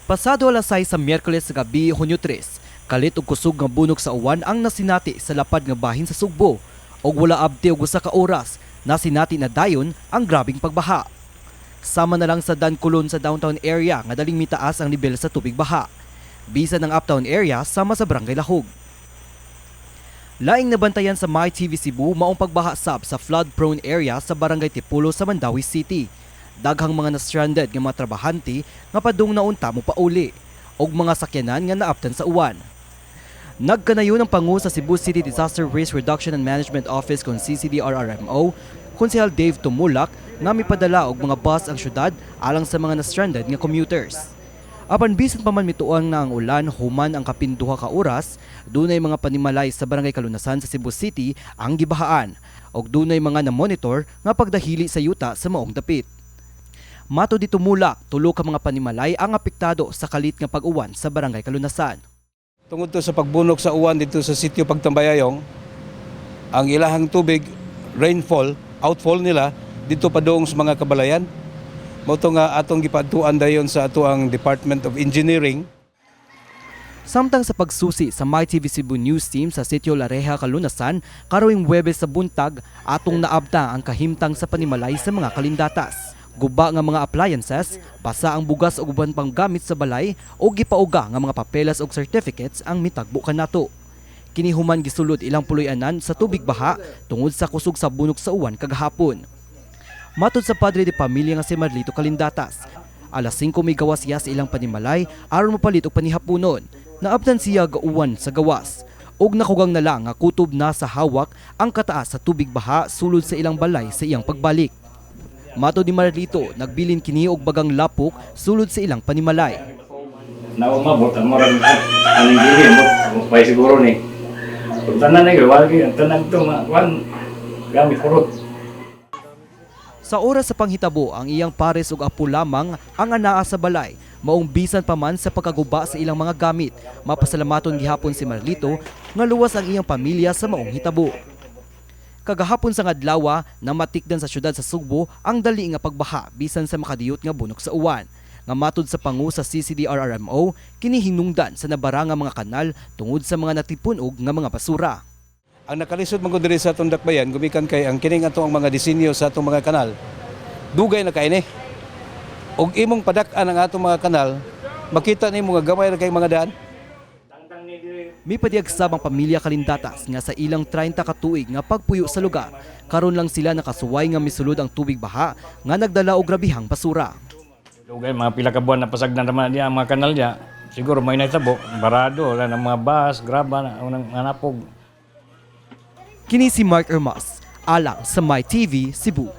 Pasado alas 6 sa Miyerkules sa gabi, Hunyo 3, kalit og kusog nga bunok sa uwan ang nasinati sa lapad nga bahin sa Sugbo. Og wala abte og usa ka oras, nasinati na dayon ang grabing pagbaha. Sama na lang sa Dankulon sa downtown area nga daling mitaas ang nivel sa tubig baha. Bisan ang uptown area sama sa Barangay Lahug. Laing nabantayan sa MyTV Cebu maong pagbaha sab sa flood-prone area sa Barangay Tipulo sa Mandaue City. Daghang mga na-stranded nga mga trabahante nga padung na unta mo pauli og mga sakyanan nga naaptan sa uwan. Nagkanayon ang pangu sa Cebu City Disaster Risk Reduction and Management Office kon CCDRRMO, Konsehal Dave Tumulak, nga mipadala og mga bus ang syudad alang sa mga na-stranded nga commuters. Apan bisan pa man mituang na ang ulan human ang kapin 2 ka oras, dunay mga panimalay sa Barangay Kalunasan sa Cebu City ang gibahaan ug dunay mga na-monitor nga pagdahili sa yuta sa maong dapit. Matod ni Tumulak, tulo ka mga panimalay ang apektado sa kalit nga pag-uwan sa Barangay Kalunasan. Tungod to sa pagbunok sa uwan dito sa sitio Pagtambayayong, ang ilahang tubig, rainfall, outfall nila dito padung sa mga kabalayan. Mao to nga atong gipadtuan dayon sa atoang Department of Engineering. Samtang sa pagsusi sa MyTV Cebu News Team sa Sitio Lareja, Kalunasan, karoing Huwebes sa buntag, atong naabta ang kahimtang sa panimalay sa mga Kalindatas. Guba nga mga appliances, basa ang bugas ug uban pang gamit sa balay o gipauga nga mga papeles ug certificates ang mitagbo kanato. Kini human gisulod ilang puloy-anan sa tubig baha tungod sa kusog sa bunok sa uwan kagahapon. Matod sa padre de pamilya nga si Marlito Kalindatas, alas 5 migawas siya sa ilang panimalay aron mopalit og panihapunon. Naabtan siya gauwan sa gawas ug nakugang na lang nga kutob na sa hawak ang kataas sa tubig baha sulod sa ilang balay sa iyang pagbalik. Matod ni Marlito, nagbilin kini og bagang lapok sulod sa ilang panimalay. Naumabot ang murag aning dili mo pay siguro ni. Kung tanan na wala gyud ang tanan to ma wan gamit kurot. Sa oras sa panghitabo, ang iyang pares ug apo lamang ang anaa sa balay, maong bisan pa man sa pagkaguba sa ilang mga gamit. Mapasalamaton gihapon si Marlito nga luwas ang iyang pamilya sa maong hitabo. Kagahapon sa ngadlawa, namatikdan sa syudad sa Sugbo ang dali nga pagbaha bisan sa makadiyot nga bunok sa uwan. Nga matud sa pangu sa CCDRRMO, kini hinungdan sa nabara nga mga kanal tungod sa mga natipunog nga mga basura. Ang nakalisod man gud diri sa atong dakbayan gumikan kay ang kining ato ang mga disenyo sa atong mga kanal. Dugay na kay ni. Og imong padak-an ang atong mga kanal, makita nimo nga gamay ra kay mga daan. Mipadayag sab ang pamilya Kalindatas nga sa ilang 30 ka tuig nga pagpuyo sa lugar, karon lang sila nakasuway nga misulod ang tubig baha nga nagdala og grabihang basura. Dugay mga pila ka buwan na pasag na naman niya ang mga kanal niya. Siguro may nahitabo, barado, wala ng mga bus, graba na unang napog. Kini si Mark Ermas, alang sa MyTV Cebu.